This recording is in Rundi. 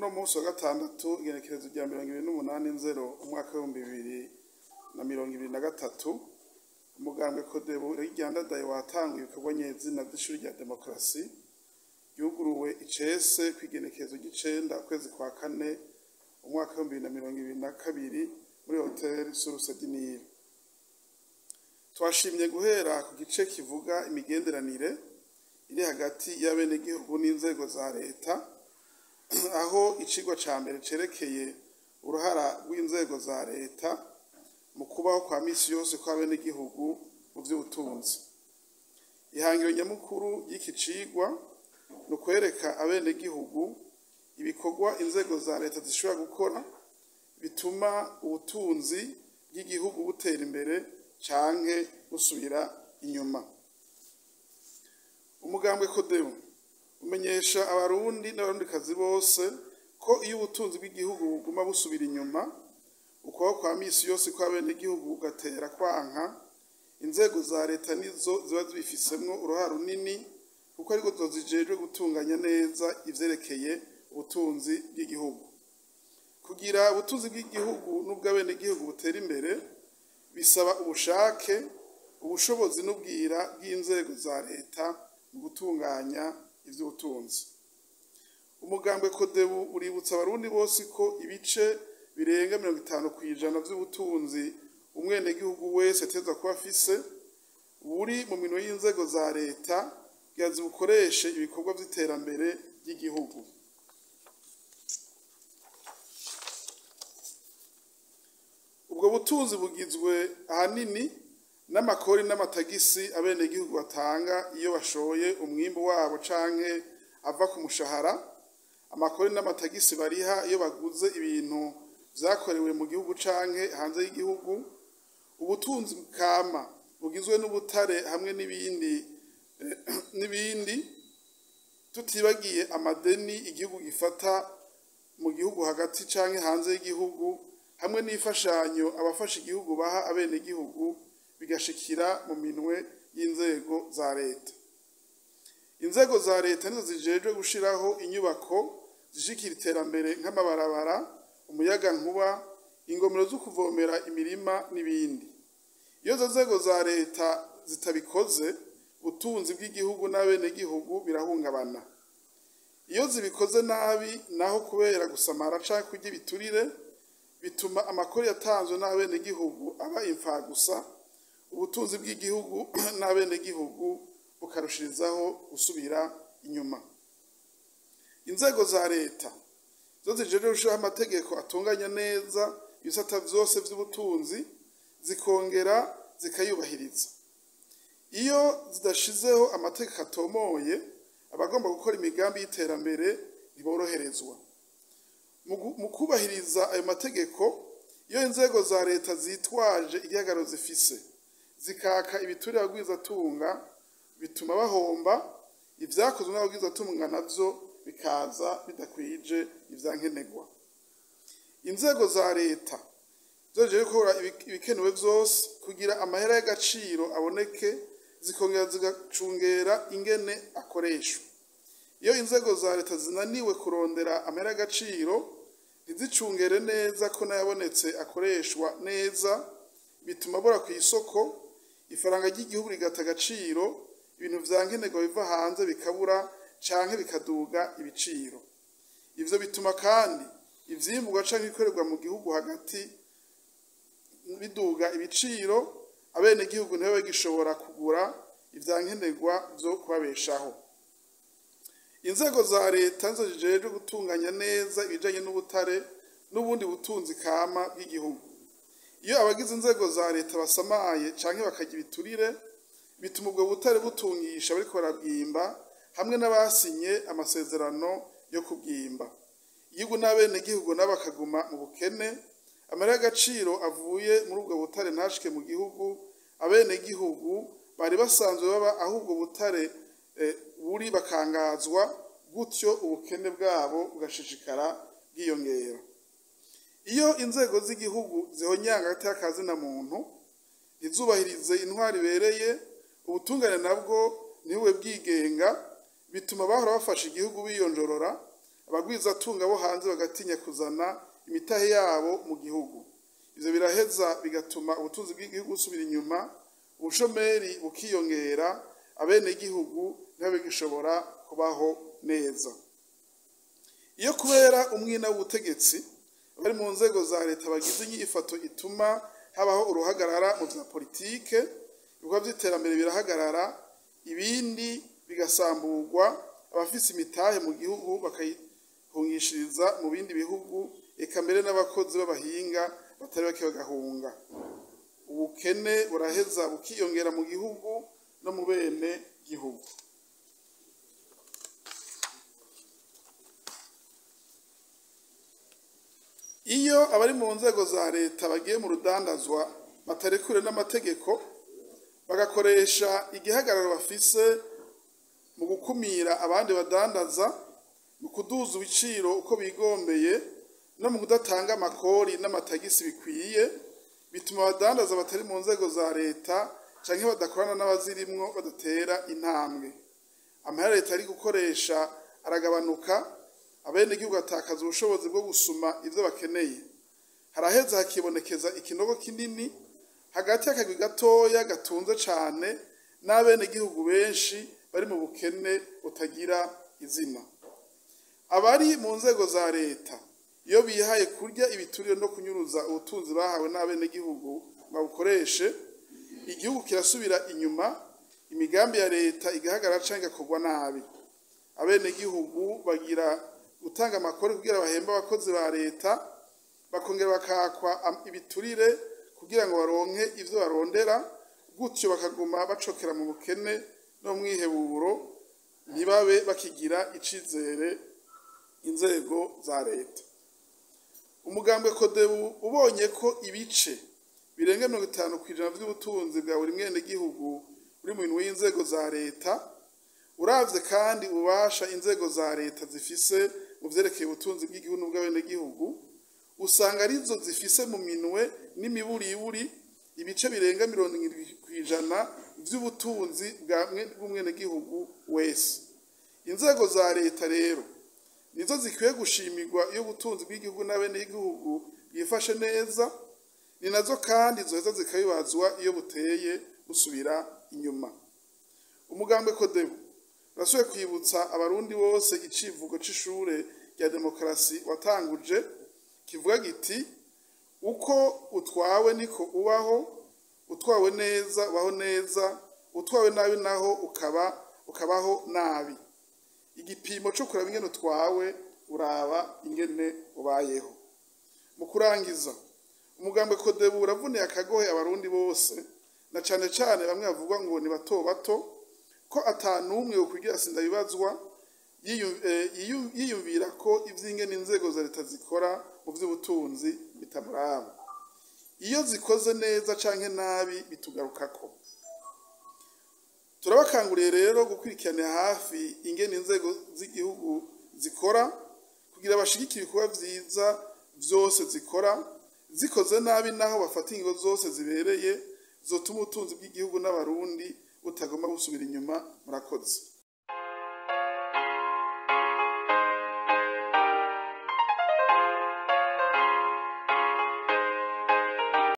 Uno munsi wa gatandatu, igenekerezo rya 28 Nzero umwaka w'2023, umugambwe CODEBU Ndadaye watanguye ibikorwa nyezina vy'ishuri rya demokarasi ryuguruwe icese kw'igenekerezo ry'icenda ukwezi kwa kane umwaka w'2022 muri Hotel Source du Nil. Twashimye guhera ku gice kivuga imigenderanire iri hagati y'abenegihugu n'inzego za leta, aho icigwa ca mbere cerekeye uruhara rw'inzego za leta mu kubaho kwa misi yose kw'abenegihugu mu vy'ubutunzi. Ihangiro nyamukuru y'iki cigwa ni ukwereka abenegihugu ibikorwa inzego za leta zishobora gukora bituma ubutunzi bw'igihugu butera imbere canke busubira inyuma. Umugambwe CODEBU umenyesha Abarundi n'Abarundikazi bose ko iyo ubutunzi bw'igihugu buguma busubira inyuma, ukubaho kwa misi yose kw'abenegihugu kugatera kwanka, inzego za leta nizo ziba zibifisemwo uruhara runini, kuko arizo zijejwe gutunganya neza ivyerekeye ubutunzi bw'igihugu. Kugira ubutunzi bw'igihugu n'ubw'abenegihugu butera imbere bisaba ubushake, ubushobozi n'ubwira bw'inzego za leta mu gutunganya ivy'ubutunzi. Umugambwe CODEBU uributsa Abarundi bose ko ibice birenga 50% vy'ubutunzi umwenegihugu wese ategerezwa kuba afise buri mu minwe y'inzego za leta kugira zibukoreshe ibikorwa vy'iterambere ry'igihugu. Ubwo butunzi bugizwe ahanini n'amakori n'amatagisi abenegihugu batanga iyo bashoye umwimbu wabo canke ava ku mushahara, amakori n'amatagisi bariha iyo baguze ibintu vyakorewe mu gihugu canke hanze y'igihugu, ubutunzi kama bugizwe n'ubutare hamwe n'ibindi, tutibagiye amadeni igihugu gifata mu gihugu hagati canke hanze y'igihugu, hamwe n'imfashanyo abafasha igihugu baha abenegihugu bigashikira mu minwe y'inzego za leta. Inzego za leta nizo zijejwe gushiraho inyubako zishikira iterambere nk'amabarabara, umuyagankuba, ingomero zo kuvomera imirima n'ibindi. Iyo izo nzego za leta zitabikoze, ubutunzi bw'igihugu n'abenegihugu birahungabana. Iyo zibikoze nabi naho, kubera gusamara canke kurya ibiturire, bituma amakori yatanzwe n'abenegihugu aba imfagusa, ubutunzi bw'igihugu n'abenegihugu bukarushirizaho gusubira inyuma. Inzego za leta zo zijejwe gushiraho amategeko atunganya neza ibisata vyose vy'ubutunzi, zikongera zikayubahiriza. Iyo zidashizeho amategeko atomoye, abagomba gukora imigambi y'iterambere ntiboroherezwa mu kubahiriza ayo mategeko. Iyo inzego za leta zitwaje igihagararo zifise zikaka ibiturire abagwizatunga, bituma bahomba, ivyakozwe n'abagwizatunga navyo bikaza bidakwije ivyankenerwa. Inzego za leta zojeje gukora ibikenewe vyose kugira amahera y'agaciro aboneke, zikongera zigacungera ingene akoreshwa. Iyo inzego za leta zinaniwe kurondera amahera y'agaciro, ntizicungere neza ko n'ayabonetse akoreshwa neza, bituma abura kw'isoko, ifaranga ry'igihugu rigata agaciro, ibintu vyankenerwa biva hanze bikabura canke bikaduga ibiciro. Ivyo bituma kandi ivyimburwa canke ibikorerwa mu gihugu hagati biduga ibiciro, abenegihugu ntibabe bagishobora kugura ivyankenerwa vyo kubabeshaho. Inzego za leta nizo zijejwe gutunganya neza ibijanye n'ubutare n'ubundi butunzi kama bw'igihugu. Iyo abagize inzego za leta basamaye canke bakarya ibiturire, bituma ubwo butare butungisha abariko barabwimba hamwe n'abasinye amasezerano yo kubwimba, igihugu n'abenegihugu nabo bakaguma mu bukene. Amahera y'agaciro avuye muri ubwo butare ntashike mu gihugu, abenegihugu bari basanzwe baba aho ubwo butare buri bakangazwa, gutyo ubukene bwabo bugashishikara bwiyongera. Iyo inzego z'igihugu zihonyanga agateka ka zina muntu, ntizubahirize intwaro ibereye, ubutungane nabwo ntibube bwigenga, bituma bahora bafasha igihugu biyonjorora, Abagwizatunga bo hanze bagatinya kuzana imitahe yabo mu gihugu. Ivyo biraheza bigatuma ubutunzi bw'igihugu busubira inyuma, ubushomeri bukiyongera, abenegihugu ntibagishobora kubaho neza. Iyo kubera umwina w'ubutegetsi bari mu nzego za leta bagize inyifato ituma habaho uruhagarara mu vya politike, ibikorwa vy'iterambere birahagarara, ibindi bigasamburwa, abafise imitahe mu gihugu bakayihungishiriza mu bindi bihugu, eka mbere n'abakozi b'abahinga batari bake bagahunga. Ubukene buraheza bukiyongera mu gihugu no mu bene gihugu. Iyo abari mu nzego za leta bagiye mu rudandazwa batarekure n'amategeko, bagakoresha igihagararo bafise mu gukumira abandi badandaza, mu kuduza ibiciro uko bigombeye, no mu kudatanga amakori n'amatagisi bikwiye, bituma abadandaza batari mu nzego za leta canke badakorana n'abazirimwo badatera intambwe. Amahera leta ari gukoresha aragabanuka, abenegihugu batakaza ubushobozi bwo gusuma ivyo bakeneye. Haraheza hakibonekeza ikinogo kinini hagati y'akagwi gatoya gatunze cane n'abenegihugu benshi bari mu bukene butagira izina. Abari mu nzego za leta iyo bihaye kurya ibiturire no kunyuruza ubutunzi bahawe n'abenegihugu babukoreshe, igihugu kirasubira inyuma, imigambi ya leta igahagarara canke igakorwa nabi. Abenegihugu bagira gutanga amakori kugira bahembe abakozi ba leta, bakongera bakakwa ibiturire kugira ngo baronke ivyo barondera, gutyo bakaguma bacokera mu bukene no mu mwiheburo, ntibabe bakigira icizere inzego za leta. Umugambwe Kodebu ubonye ko ibice birenga 50% vy'ubutunzi bwa buri mwenegihugu buri mu minwe y'inzego za leta, uravye kandi ububasha inzego za leta zifise mu vyerekeye ubutunzi bw'igihugu n'ubw'abenegihugu, usanga arizo zifise mu minwe n'imiburiburi ibice birenga 70% vy'ubutunzi bw'umwenegihugu wese. Inzego za leta rero nizo zikwiye gushimirwa iyo ubutunzi bw'igihugu n'abenegihugu bwifashe neza, ni nazo kandi zoheza zikabibazwa iyo buteye busubira inyuma. Umugambwe Kodebu urasubiye kwibutsa abarundi bose icivugo c'ishure rya demokarasi watanguje, kivuga giti: uko utwawe niko ubaho, utwawe neza ubaho neza, utwawe nabi naho ukabaho nabi. Igipimo co kuraba ingene utwawe, uraba ingene ubayeho. Mu kurangiza, umugambwe Kodebu uravuniye akagohe abarundi bose, na cane cane bamwe bavuga ngo ni bato bato, ko ata n'umwe wokwigira sindabibazwa yiyumvira ko ivy'ingene inzego za leta zikora mu vy'ubutunzi bitamuraba. Iyo zikoze neza canke nabi bitugarukako. Turabakanguriye rero gukurikirana hafi ingene inzego z'igihugu zikora, kugira bashigikire ibikorwa vyiza vyose zikora. Zikoze nabi naho bafata ingingo zose zibereye zotuma ubutunzi bw'igihugu n'abarundi butagomba gusubira inyuma. Murakoze.